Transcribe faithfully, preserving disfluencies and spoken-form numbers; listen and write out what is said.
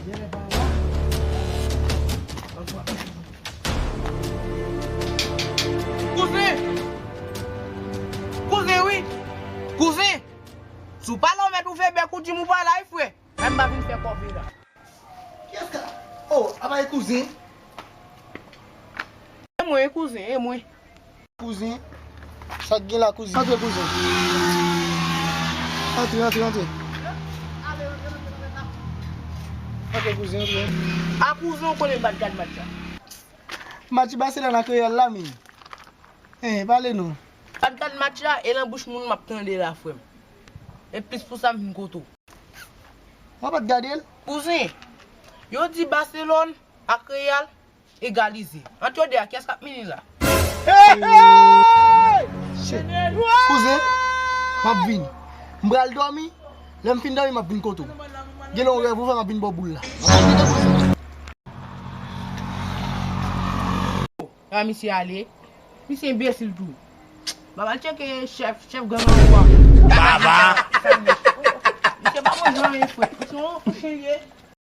Kouzen! Kouzen, wi! Kouzen! Si w pa la, w mèt ouvè bèk ou, di m ou pa la, wi, frè. Mwen m pa vin fè kòve la. Kiyès ka? Oh, apa e kouzen? E mwen, e kouzen, e mwen. Kouzen? Sa k gen la, kouzen? Antre, kouzen. Antre, antre, antre. Antre, kouzen, antre. A kouzen, w konnen m pa t gad match la. Match Barcelone ak Real la, men. Hein, pale nou. M pa t gad match la, e nan bouch moun m ap tande la, frè m. E plis pou sa m vin kote w. Mwen pa t gade l. Kouzen, yo di Barcelone ak Real egalize. Ant yo de a, kiyès k ap mennen la? Hey, hey! Shit. Kouzen, m ap vini. M pral dòmi. Lè m fin dòmi, m ap vin kote w. Gen yon rèv ou fè, m ap vin ba w boul la. M ap vin kote w, kouzen. A, misye ale. Misye enbesil tou. M ap al tcheke chèf, chèf gang an. Baba! Misye pa bon jan, frè. Misye yon chen li ye.